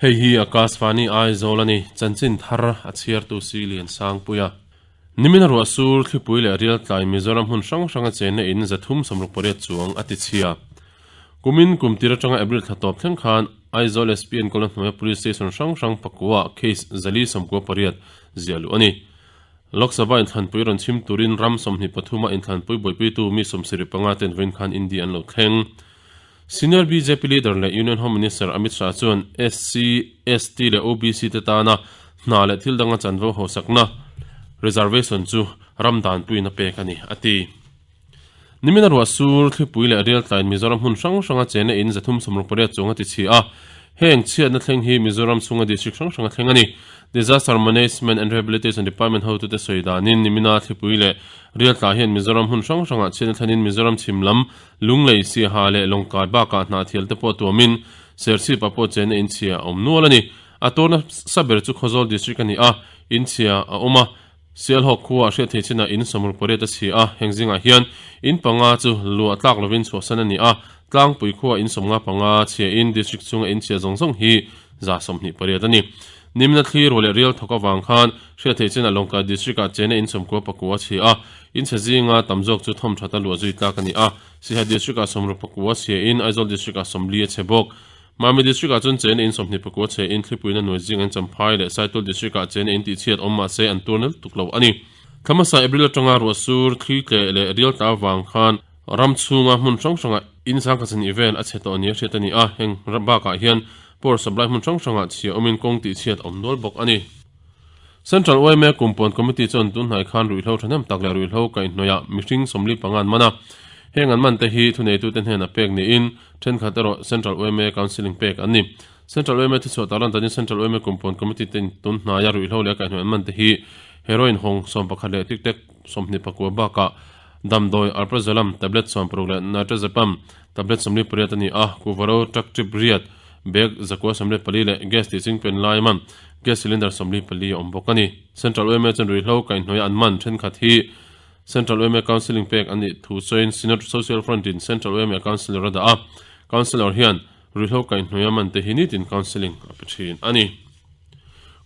Hei hi Akashvani Aizawl a ni, chanchin thar a chhiartu si Liansangpuia. Nimina ruah sur thlipui leh rial tlai Mizoram hmun hrang hranga chenna in 368 chuang a ti chhia. Kumin kum tir atanga April thla tawp thleng khan Aizawl SP enkawlna hnuaia Police Station hrang hrang pakua case 498 ziah luh a ni. Lok Sabha inthlanpui rawn chhim turin ram 23 a inthlanpui buaipuitu mi 75 ten vawiin khan India an lo thleng. Senior bjp leader leh Union Home Minister Amit Shah chuan SC, ST leh OBC te tana hna leh thil danga chanvo hosakna reservation chu ram danpuiin a pek a ni, a ti. Nimina ruah sur thlipui leh rial tlaiin Mizoram hmun hrang hranga chena in 368 chuang a ti chhi a, heng chhiatna thleng hi Mizoram chhunga district hrang hranga thleng a ni. Disaster Management and Rehabilitation Department hotute sawi danin nimina thlipui leh rial tla hian Mizoram hmun hrang hrangah chhiatna thlenin Mizoram chhim lam Lunglei, Siaha leh Lawngkai bakah hnahthial te pawh tuamin Serchhip ah pawh chena in chhia a awm nual a ni. A tawrna sa ber chu Khawzawl District a ni a, in chhia a awm a, Sialhawk khua a hriat thei chinah in 68 a chhi a, heng zingah hian in panga chu luah tlak lovin chhuahsan a ni a, Tlangpui khua in 55 chhiain District chhunga in chhia zawng zawng hi 28 a ni. Nimna thli ruah leh rial thawk avang khan hriat theih chinah Lawngtlai District-ah chena in 99 a chhi a, in chhe zinga tam zawk chu thawm that a luah zui tlak a ni a, Siha District-ah 69 chhiain Aizawl District-ah 40 a chhe bawk. Mami District-ah chuan chena in 24 chhe in thlipuina nuai zing an Champhai leh Saitul District-ah chena in tihchhiat awm mah se an tur nel tuk lo a ni. Thla hmasa April atanga ruah sur, thli tleh leh rial tla avang khan ram chhunga hmun hrang hrangah in sangkhat vel a chhe tawh nia hriat a ni a, heng bakah hian power supply hmun hrang hrangah chhia awmin kawng tihchhiat awm nual bawk a ni. Central yma Kumpuan Committee chuan tunhnai khan ruihhlo thahnem tak leh ruihhlo kaihhnawihah mihring 45 an man a, heng an man te hi thuneitute hnenah pek niin thenkhat erawh Central yma Counselling pek an ni. Central yma thuchhuah tarlan danin Central yma Kumpuan Committee ten tunhnaia ruihhlo leh kaihhnawih an man te hi heroin hawng 11 leh tic tac 29 bakah damdawi alprazolam tablet 60 leh nitrazepam tablet 48 a ni a, kuvaro truck trip riat Bag 944 leh gas tih ching pen lai man gas cylinder 44 a awm bawk a ni. Central yma chuan ruihhlo kaihhnawih an man thenkhat hi Central yma Counselling pek an nih thu sawiin Synod Social Front in Central yma Counsellor a dah a, Counsellor hian ruihhlo kaihhnawih a man te hi nitin counselling a pe thin a ni.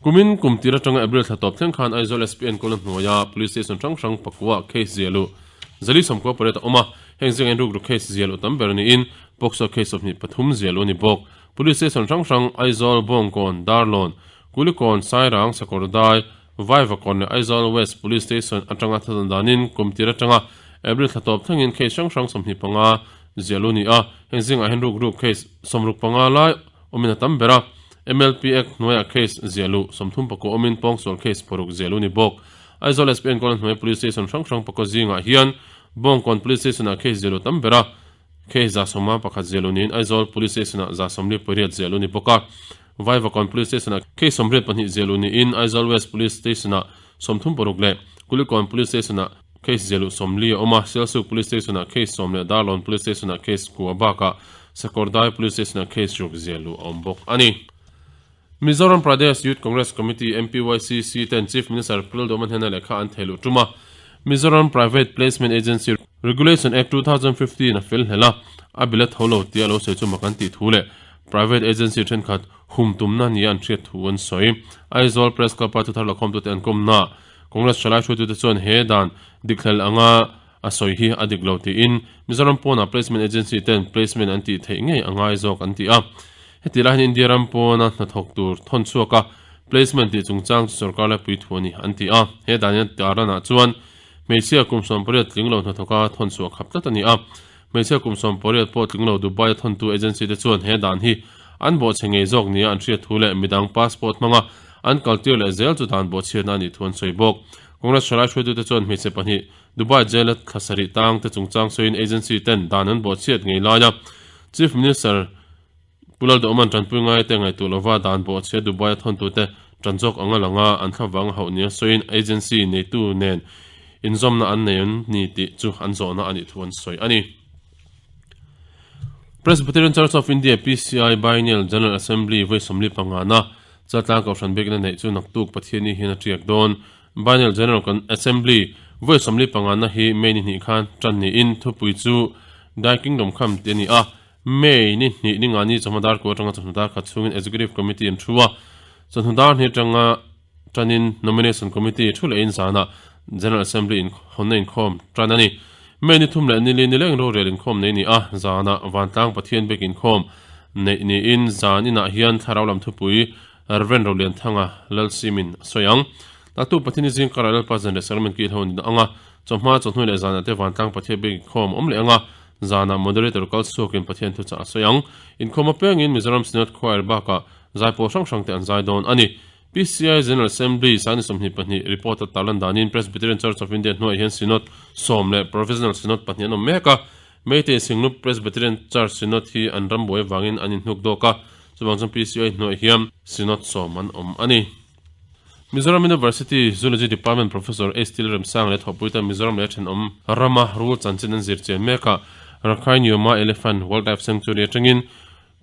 Kumin kum tir atanga April thla tawp thleng khan Aizawl SP enkawlna hnuaia Police Station hrang hrang pakua case zia luh 498 a awm a, heng zingah hian rukru case zia luh tam ber niin POCSO case 23 zia luh a ni bawk. Police Station hrang hrang Aizawl, Bawngkawn, Darlawn, Kulikawn, Sairang, Sakawrdai, Vaivakawn leh Aizawl West Police Station atanga thadan danin kum tir atanga April thla tawp thlengin case hrang hrang 25 zia luh a ni a, heng zingah hian rukru case 65 lai awmin a tam ber a, MLP Act hnuaiah case ziah luh 34 awmin pawngsual case paruk ziah luh a ni bawk. Aizawl SP enkawlna hnuai Police Station hrang hrang pakua zingah hian Bawngkawn Police Station-ah case ziah luh tam ber a, case 11 ziah luh niin Aizawl Police Station-ah 48 ziah luh a ni bawk a. Vaivakawn Police Station-ah case 82 ziah luh niin Aizawl West Police Station-ah 36 leh Kulikawn Police Station-ah case ziah luh 40 a awm a, Sialsuk Police Station-ah case 10 leh Darlawn Police Station-ah case kua bakah Sakawrdai Police Station-ah case ruk ziah luh a awm bawk a ni. Mizoram Pradesh Youth Congress Committee, MPYCC, ten Chief Minister Pu Lalduhoma hnena lehkha an thei luh tum a, Mizoram Private Placement Agency Regulation Act 2015 a fel hlel a, a bill a tho lo tia lo sawi chu mak an tih thu leh private agency thenkhat hum tumna nia an hriat thu an sawi. Aizawl Press Club-a thuthar lakhawmtute an kawmna Congress thalai hruaitute chuan he dan dikhlel anga a sawi hi a dik lo tiin Mizoram pawnah placement agency ten placement an tih theih ngei a ngai zawk an ti a. Heti lai hian India ram pawna hnathawk tur thawn chhuak a placement tih chungchang chu sorkar laipui thu a ni an ti a. He dan hian tarlanah chuan hmeichhia kum 18 tling lo hnathawka thawn chhuah khap tlat a ni a. Hmeichhia kum 18 pawh tling lo Dubai a thawntu agency te chuan he dan hi an bawhchhe ngei zawk nia an hriat thu leh midang passport hmanga an kaltir leh zel chu dan bawhchhiatna a nih thu an sawi bawk. Congress thalai hruaitute chuan hmeichhe pahnih Dubai jail-a thla sarih tang te chungchang sawiin agency ten dan an bawhchhiat ngei laia Chief Minister Pu Lalduhawma'n tanpui ngai te ngaihtuah lova dan bawhchhia Dubai-a thawntute tan zawk anga langa an thla vang a hauh nia sawiin agency neitu nen inzawmna an nei an ni tih chu an zawhna a nih thu an sawi a ni. Presbyterian Church of India, PCI, Biennial General Assembly vawi 45 na Chaltlang Kohhran biakina neih chu naktuk Pathianni hian a tiak dawn. Biennial General Assembly vawi 45 na hi May ni hnih khan tan niin thupui chu Thy Kingdom Come tih a ni a. May ni hnih ni nga ni chawhma dar kua atanga chawhnu dar khat chhungin Executive Committee an thu a, chawhnu dar hnih atanga tanin Nomination Committee thu leh in zanah General Assembly in hawnna inkhawm tan a ni. May ni thum leh nili nileng rorel inkhawm nei ni a, zanah Vantlang Pathian bek inkhawm neih niin zan inah hian thlarau lam thupui Rev. Rolianthanga Lalsimin a sawi ang. Naktuk Pathian zing karah Lalpa zan leh Sacrament kil ho a ni ang a, chawhma chawhnu leh zanah te Vantlang Pathian bek inkhawm a awm leh ang a, Zanah Moderator kal chhuakin Pathian thuchah a sawi ang. Inkhawm apiangin Mizoram Synod Choir bakah zaipawl hrang hrangte an zai dawn a ni. PCI General Assembly Sani 22 report a tarlan danin Presbyterian Church of India hnuaiah hian Synod sawm leh Provisional Synod pahnih an awm mek a. Meitei Singlup Presbyterian Church Synod hi an ram buai avangin an inhnuk dawk a, chuvang chuan PCI hnuaiah hian Synod sawm an awm a ni. Mizoram University Zoology Department Professor HT Lalremsang leh thawhpuita Mizoram leh thenawm rama rul chanchin an zir chian mek a, Rakhine Yoma Elephant Wildlife Sanctuary atangin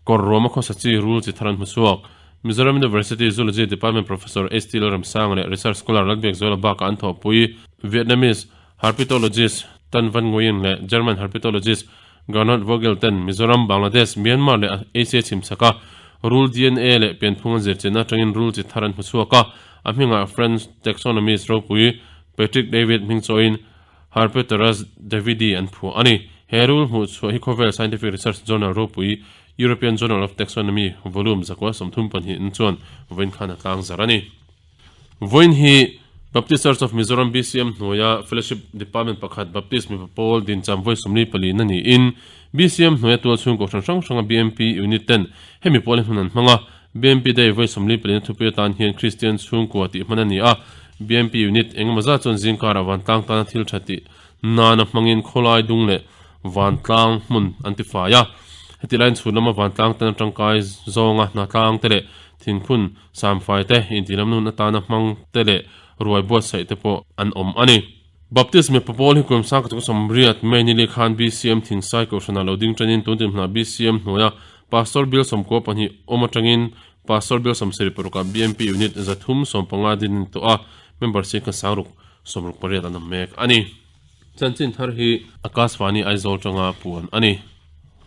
kawr ruama khawsa chi rul chi thar an hmu chhuak. Mizoram University Zoology Department Professor HT Lalremsang leh Research Scholar Lalbiakzuala bakah an thawhpui Vietnamese Herpetologist Tan Van Nguyen leh German Herpetologist Gernot Vogel ten Mizoram, Bangladesh, Myanmar leh Asia chhimchhaka rul dna leh pianphung an zirchianna atangin rul chi thar an hmu chhuak a, a hmingah French taxonomist ropui Patrick David hming chawiin Herpetoterus davidi an phuah a ni. He rul hmuh chhuah hi khawvel scientific research journal ropui European Journal of Taxonomy volume 132 chuan vawiin khan a tlangzar a ni. Vawiin hi Baptist Church of Mizoram, BCM, hnuaia Fellowship Department pakhat Baptist mipa pawl dincham vawi 44 na niin BCM hnuaia tual chhung kohhran hrang hranga BMP unit ten hemi pawlin hun an hmang a. BMP Day vawi 44 na thupui atan hian Kristian chhungkua tih hman a ni a. BMP unit engemaw zat chuan zingkarah vantlang tana thil tha tih nana hmangin khawlai dung leh vantlang hmun an ti fai a. Heti laiin chhun lama vantlang tana tangkai zawnga hnatlang te leh Thingphun, samfai te, intihlam nun atana hmang te leh ruai buatsaih te pawh an awm a ni. Baptist mipa pawl hi kum sangkhat kum sawmriat May nili khan BCM Thingsai Kohhranah lo ding tanin tun tin hmunah BCM hnuaia Pastor Bill 92 awm atangin Pastor Bill 76 ah BMP Unit 315 din a ni tawh a, member singkhat sangruk 68 an awm mek a ni. Chanchin thar hi Akashvani Aizawl tanga puan a ni.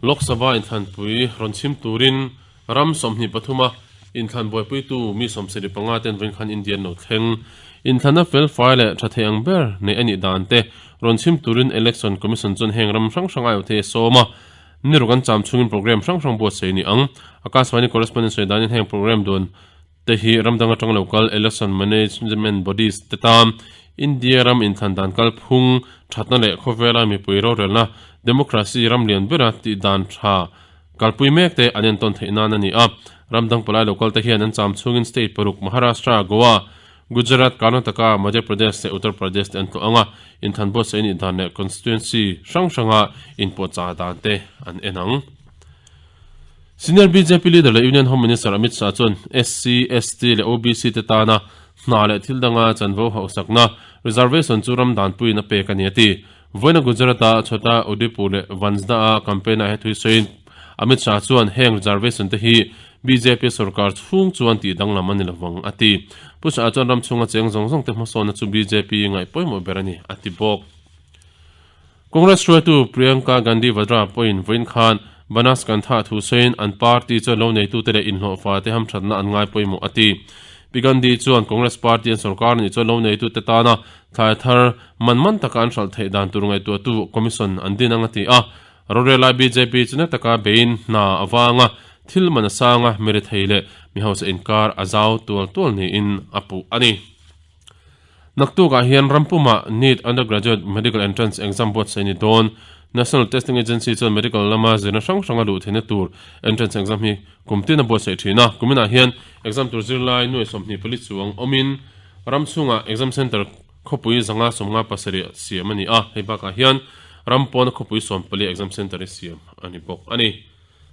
Lok Sabha inthlanpui rawn chhim turin ram 23 a inthlan buaipuitu mi 75 ten vawiin khan India an lo thleng. Inthlanna fel fai leh tha thei ang ber neih a nih dan te rawn chhim turin Election Commission chuan heng ram hrang hrang aiawh thei a sawm a, ni ruk an cham chhungin programme hrang hrang buatsaih a ni ang. Akashvani correspondent sawi danin heng programme duan te hi ram dang atang lo kal Election Management Bodies te tan India ram inthlan dan kalphung thatna leh khawvela mipui rorelna democracy ram lian bera tih dan tha kalpui mek te an entawn theih nan a ni a. Ram dang palai lo kal te hian an cham chhungin state paruk Maharashtra, Goa, Gujarat, Karnataka, Madhya Pradesh leh Uttar Pradesh te an tlawh ang a, inthlan buatsaih nih dan leh constituency hrang hranga inpawhchah dan te an en ang. Senior bjp leader leh Union Home Minister Amit Shah chuan SC, ST leh OBC te tana hna leh thil danga chanvo hauhsakna, reservation, chu ram danpuiin a pek a ni a ti. Vawiina Gujarat-a Chhota Udaipur leh Vansda-a campaign-ah he thui sawiin Amit Shah chuan heng reservation te hi bjp sorkar chhung chuan tih danglam a ni lovang a ti. Pu Shah chuan ram chhunga cheng zawng zawng te hmasawnna chu bjp ngaih pawimawh ber a ni a ti bawk. Congress hruaitu Priyanka Gandhi Vadra pawhin vawiin khan Banaskantha thu sawiin an party chuan lo neitute leh inhlawhfate hamthatna an ngai pawimawh a ti. Pi Gandhi chuan Congress party an sorkar nih chuan lo neitute tana thlai thar man man taka an hralh theih dan tur ngaihtuahtu commission an din ang a ti a. Rorelai bjp chu na taka beiin hna avanga thil man a sanga mirethei leh mi hausa inkar a zau tual tual niin a puh a ni. Naktukah hian ram pumah NEET Undergraduate Medical Entrance Exam buatsaih a ni dawn. National Testing Agency chuan medical lama zirna hrang hranga luh theihna tur entrance exam hi kum tin a buatsaih thin a. Kuminah hian exam tur zirlai nuai 24 chuang awmin ram chhungah exam centre khawpui 557 siam a ni a. Hei bakah hian ram pawna khawpui 14 exam centre hi siam a ni bawk a ni.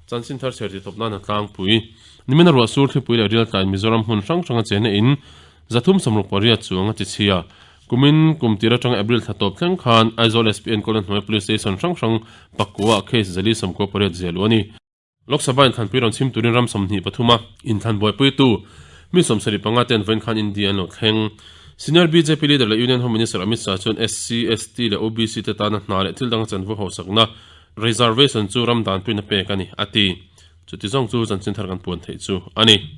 Chanchin thar chher titawp nan a tlangpui. Nimina ruah sur thlipui leh rial tlaiin Mizoram hmun hrang hranga chena in 368 chuang a ti chhia. Kumin kum tir atanga April thla tawp thleng khan Aizawl SP enkawlna hnuai Police Station hrang hrang pakua case 498 ziah luh a ni. Lok Sabha inthlanpui rawn chhim turin ram 23 a inthlan buaipuitu mi 75 ten vawiin khan India an lo thleng. Senior bjp leader leh Union Home Minister Amit Shah chuan SC, ST leh OBC te tana hna leh thil danga chanvo hausakna. Reservation chu ram danpuina pek a ni, a ti. Chuti zawng chu chanchin thar kan puan theih chu a ni.